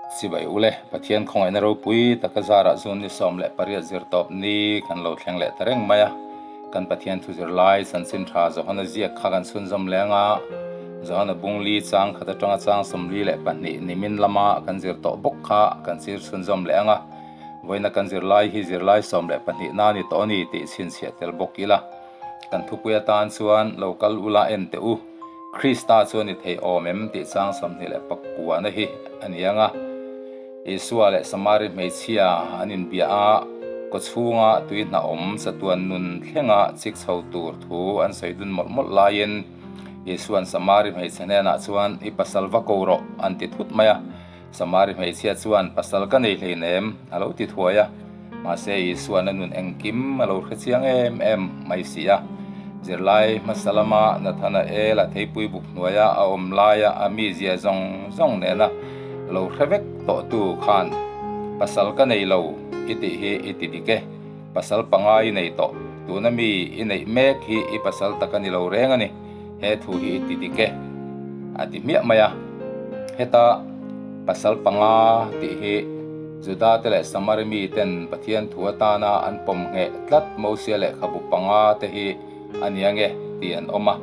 Chibai ule, Pathian khawngaihna ropui taka zarah June ni 18 zirtawp ni kan lo thleng leh ta reng mai a. Kan Pathian thu zir lai chanchin tha Johana ziak kha kan chhunzawm leng a, Johana bungli chang khat atanga chang 42 nimin lama kan zir tawh bawk kha kan zir chhunzawm leh ang a. Vawiina kan zir lai hi zirlai 12 na ni tawh a ni tih chhinchhiah tel bawk ila. Kan thupui atan chuan lo kal ula en teh u. Krista chu a ni thei awm em tih chang 29 na hi a ni ang a. Isua leh Samari hmeichhia an inbia a, kawchhunga tui hna awm chatuan nun thlenga chik chho tur thu an sawi dun mawlh mawlh laiin Isua'n Samari hmeichhe hnenah chuan i pasal va ko rawh an ti thut mai a. Samari hmeichhia chuan pasal ka nei hleinem a lo ti thuai a, mahse Isua'n a nun engkim a lo hre chiang em em mai si a. Zirlai hmasa lama Nathanael a theipui buk hnuaia a awm laia a mizia zawng zawng nena lo hre vek tawhtu khan, Pasal ka nei lo i tih hi i ti dik e, pasal panga i nei tawh, tuna mi i neih mek hi i pasal tak a ni lo reng a ni. He thu hi i ti dik e, a ti hmiah mai a. Heta pasal panga tih hi Juda te leh Samari miten Pathian thu atana an pawm ngheh tlat Mosia lehkhabu panga te hi a ni ange tih an awm a.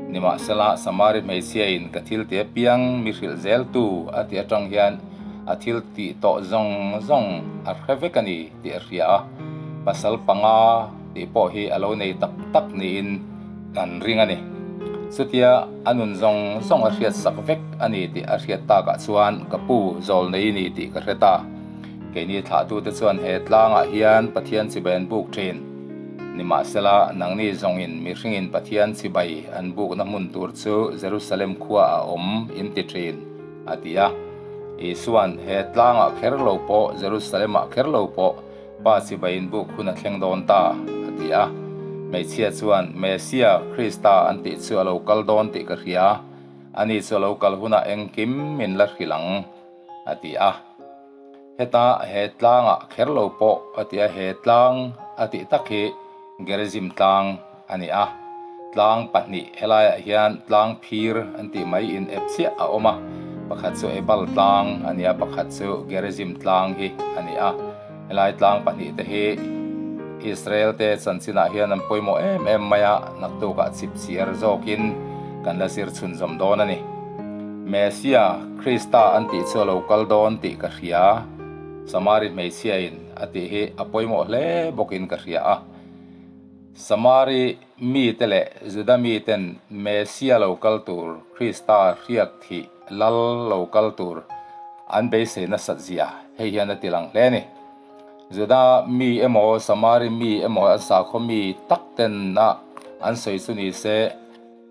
Nimahsela, Samari hmeichhiain ka thil ti apiang mi hrilh zeltu a tih atang hian a thil tih tawh zawng zawng a hre vek a ni tih a hria a. Pasal panga tih pawh hi a lo nei tak tak niin Kan ring a ni. Chutia a nun zawng zawng a hriat sak vek a ni tih a hriat takah chuan ka pu zawl nei ni tih ka hre ta. Keini thlahtute chuan he tlangah hian Pathian chibai an buk thin. Nimahsela, nangni zawngin mihringin Pathian chibai an bukna hmun tur chu Jerusalem khuaah a awm in ti thin, a ti a. Isua'n he tlangah kher lo pawh, Jerusalemah kher lo pawh, Pa chibai in buk hun a thleng dawn ta, a ti a. Hmeichhia chuan, Mesia, Krista an tih chu a lo kal dawn tih ka hria. Ani chu a lo kal hunah engkim min la hrilh ang, a ti a. Heta he tlangah kher lo pawh, a ti a, he tlang a tih tak hi Gerizim tlang a ni a. Tlang pahnih helaiah hian tlang phir an tih mai in ep chiah a awm a, pakhat chu Ebal tlang a ni a, pakhat chu Gerizim tlang hi a ni a. Helai tlang pahnih te hi Israel te chanchinah hian an pawimawh em em mai a, naktukah chip chiar zawkin kan la zir chhunzawm dawn a ni. Mesia, Krista an tih chu a lo kal dawn tih ka hria, Samari hmeichhiain a tih hi a pawimawh hle bawkin ka hria a. Samari mite leh Juda miten Mesia lo kal tur, Krista hriak thih lal lo kal tur an beisei nasat zia hei hian a ti lang hle a ni. Juda mi emaw Samari mi emaw an sakhaw mi tak ten a an sawi chu ni se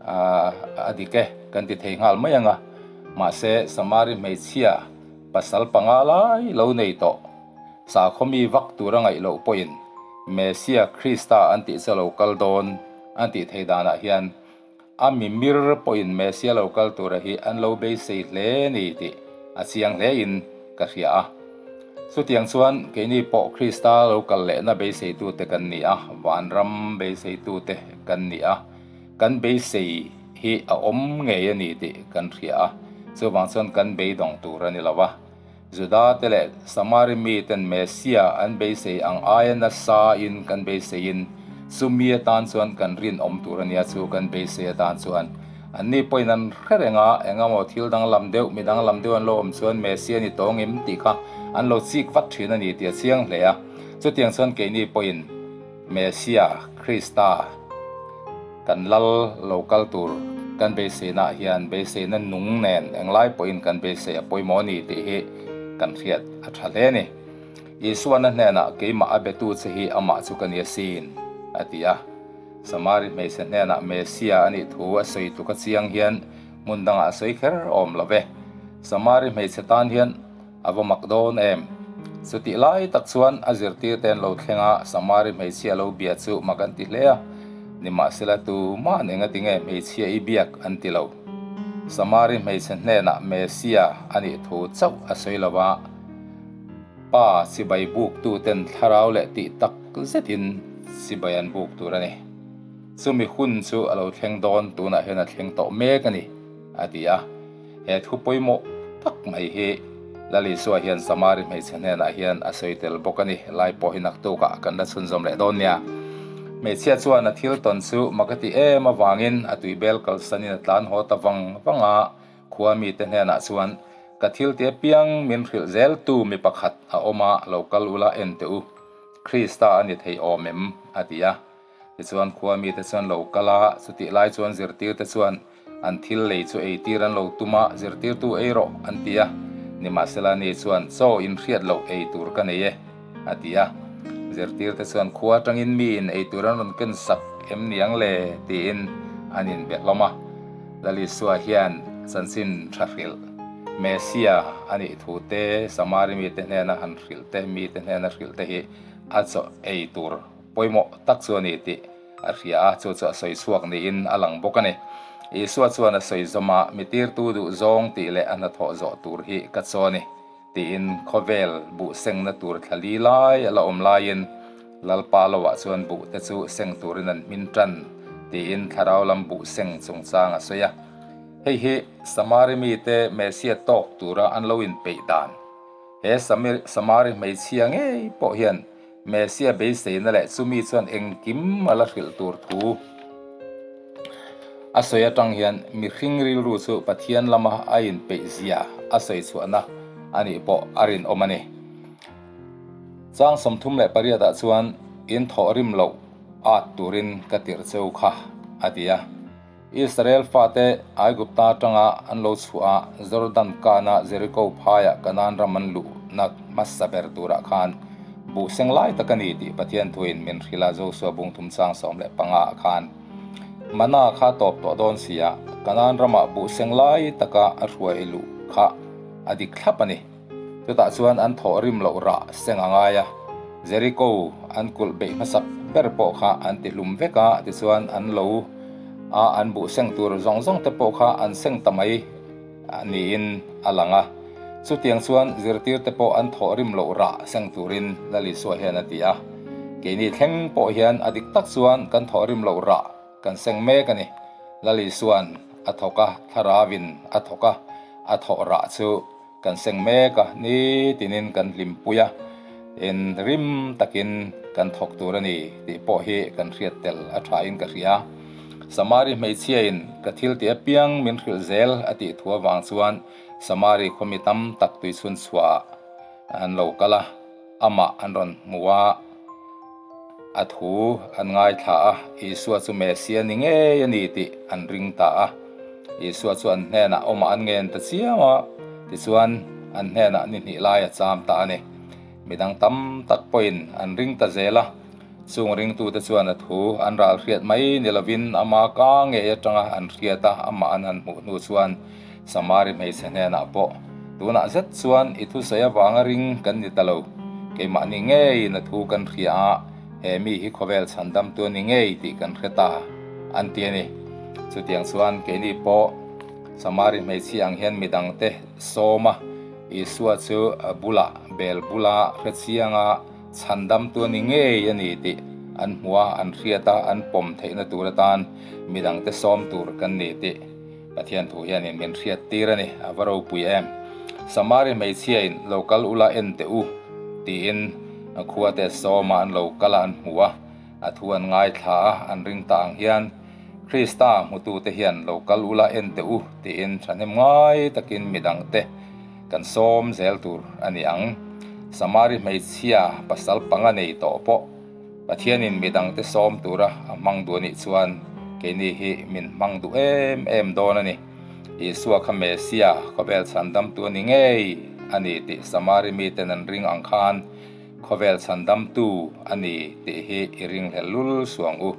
a dik e kan ti thei nghal mai ang a, mahse Samari hmeichhia pasal panga lai lo nei tawh. Sakhaw mi vak tur a ngaih loh pawhin Mesia Krista an tih chu a lo kal dawn an tih thei danah hian a mimir pawhin Mesia lo kal tura hi an lo beisei hle ni tih a chiang hlein ka hria a. Chutiang chuan keini pawh Krista lo kal lehna beiseitute kan ni a, vanram beiseitute kan ni a, kan beisei hi a awm ngei a ni tih kan hria a, chuvang chuan kan beidawng tur a ni lo a. Juda te leh Samari miten Mesia an beisei ang aia nasa in kan beiseiin chumi atan chuan kan rinawm tur a nia chu kan beisei atan chuan anni pawhin an hre reng a, engemaw thil danglam deuh mi danglam deuh an lo awm chuan Mesia ni tawng em tih kha an lo chik vat thin a ni tih a chiang hle a. Chutiang chuan keini pawhin Mesia, Krista, kan lal lo kal tur kan beiseinaah hian beiseina nung nen englai pawhin kan beisei a pawimawh a ni tih hi kan hriat a tha hle a ni. Isuana hnenah keimah a betu che hi amah chu ka ni asin, a ti a. Samari hmeichhe hnenah Mesia a nih thu a sawi tluk a chiang hian hmun dangah a sawi kher awm lo ve. Samari hmeichhe tan hian A va mak dawn em? Chutih lai tak chuan a zirtirte an lo thleng a, Samari hmeichhia lo bia chu mak an ti hle a. Nimahsela tuman engatinge hmeichhia i biak an ti lo. Samari hmeichhe hnenah Mesia a nih thu chauh a sawi lo a, Pa chibai buktuten thlarau leh tih tak zetin chibai an buk tur a ni. Chumi hun chu a lo thleng dawn, tunah hian a thleng tawh mek a ni, a ti a. He thu pawimawh tak mai hi Lal Isua hian Samari hmeichhe hnenah hian a sawi tel bawk a ni. Lai pawh hi naktukah kan la chhunzawm leh dawn nia. Hmeichhia chuan a thil tawn chu mak a ti em avangin a tuibel kalsanin a tlan haw ta vang vang a, khua mite hnenah chuan, Ka thil ti apiang min hrilh zeltu mi pakhat a awm a, lo kal ula en teh u. Krista a ni thei awm em? a ti a. Tichuan khua mite chuan lo kal a, chutih lai chuan zirtirte chuan an thil lei chu eitir an lo tum a, zirtirtu ei rawh an ti a. Nimahsela ni chuan chaw inhriat loh ei tur ka nei e, a ti a. Zirtirte chuan khua atangin miin ei tur an rawn ken sak em ni ang le? tiin an inbe hlawm a. Lal Isua hian chanchin tha hrilh, Messia a nih thu te, Samari mite hnena han hrilh te, mite hnena hrilh te hi a chaw ei tur pawimawh tak chu a ni tih a hria a, chu chu a sawi chhuak niin a lang bawk a ni. Isua chuan a sawi zawm a, Mi tirtu duh zawng tih leh a hnathawh zawh tur hi ka chaw a ni, tiin khawvel buh sengna tur thla li lai a la awm laiin Lalpa loah chuan buh te chu seng turin an hmin tan, tiin thlarau lam buh seng chungchang a sawi a. Hei hi Samari mite Messia tawk tura an lo inpeih dan. He Samari hmeichhia ngei pawh hian Messia beiseina leh chumi chuan engkim a la hrilh tur thu a sawi atang hian mihring rilru chu Pathian lama a inpeih zia a sawi chhuahna a nih pawh a rinawm a ni. Chang 38 ah chuan in thawh rim loh at turin ka tirh cheu kha a ti a. Israel fate Aigupta atanga an lo chhuah a, Jordan kana Jeriko phaiah Kanaan ram an luhna hmasa ber turah khan buh seng lai tak a ni tih Pathian thuin min hrilh a, Josua bung thum chang 15 ah khan Mana kha tawp tawh dawn si a, Kanaan ramah buh seng lai taka a hruai luh kha a dik thlap a ni. Chutah chuan an thawh rim loh rah seng a ngai a, Jeriko an kulh beih hmasak ber pawh kha an ti hlum vek a, tichuan an lo a an buh seng tur zawng zawng te pawh kha an seng ta mai niin a lang a. Chutiang chuan zirtir te pawh an thawh rim loh rah seng turin Lal Isua hian a ti a. Keini thleng pawh hian a dik tak chuan kan thawh rim loh rah kan seng mek a ni. Lal Isua'n a thawk a, Thlarauin a thawk a, a thawh rah chu Kan seng mek a, nitinin kan hlimpui a, in rim takin kan thawk tur a ni tih pawh hi kan hriat tel a thain ka hria. Samari hmeichhiain ka thil tih apiang min hrilh zel a tih thu avang chuan Samari khawmi tam tak tuichhun chhuah an lo kal a, amah an rawn hmu a, a thu an ngaithla a, Isua chu Messia ni ngei a ni tih an ring ta a. Isua chu an hnenah awmah an ngen ta chiam a, tichuan an hnenah ni hnih lai a cham ta a ni. Midang tam tak pawhin an ring ta zel a, chung ringtute chuan a thu an ral hriat mai ni lovin ama ka ngei atanga an hriat a, amah an han hmuh hnu chuan Samari hmeichhe hnenah pawh, Tunah zet chuan i thusawi avanga ring kan ni ta lo. Keimahni ngeiin a thu kan hria a, he mi hi khawvel chhandamtu a ni ngei tih kan hre ta, an ti a ni. Chutiang chuan keini pawh Samari hmeichhia ang hian midangte sawm a, Isua chu a bulah bel bula hre chianga chhandamtu a ni ngei a ni tih an hmu a, an hriat a, an pawm theihna tur atan midangte sawm tur kan ni tih Pathian thu hianin min hriat tir a ni, a va ropui em. Samari hmeichhiain lo kal ula en teh u tiin a khuate sawma an lo kal a an hmu a, a thu an ngaithla a, an ring ta ang hian Krista hmutute hian lo kal ula en teh u tiin thahnem ngai takin midangte kan sawm zel tur a ni ang. Samari hmeichhia pasal panga nei tawh pawh Pathianin midangte sawm tura a hmang duh a nih chuan keini hi min hmang duh em em dawn a ni. Isua kha Messia, khawvel chhandamtu a ni ngei a ni tih Samari miten an ring ang khan khawvel chhandamtu a ni tih hi i ringhlel lul suang u.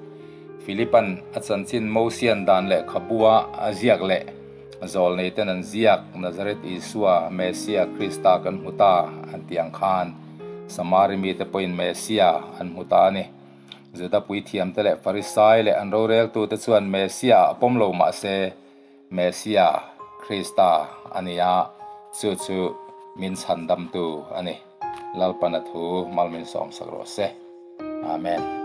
Philipan a chanchin Mosian dan lehkhabua a ziak leh Zawlneiten an ziak, Nazareth Isua, Messia, Krista kan hmu ta, an tih ang khan Samari mite pawhin Messia an hmu ta a ni. Juda puithiamte leh Farisai leh an roreltute chuan Messia a pawm lo mah se, Messia, Krista a ni a, chu chu min chhandamtu a ni. Lalpana thu mal min sawmsak rawh se. Amen.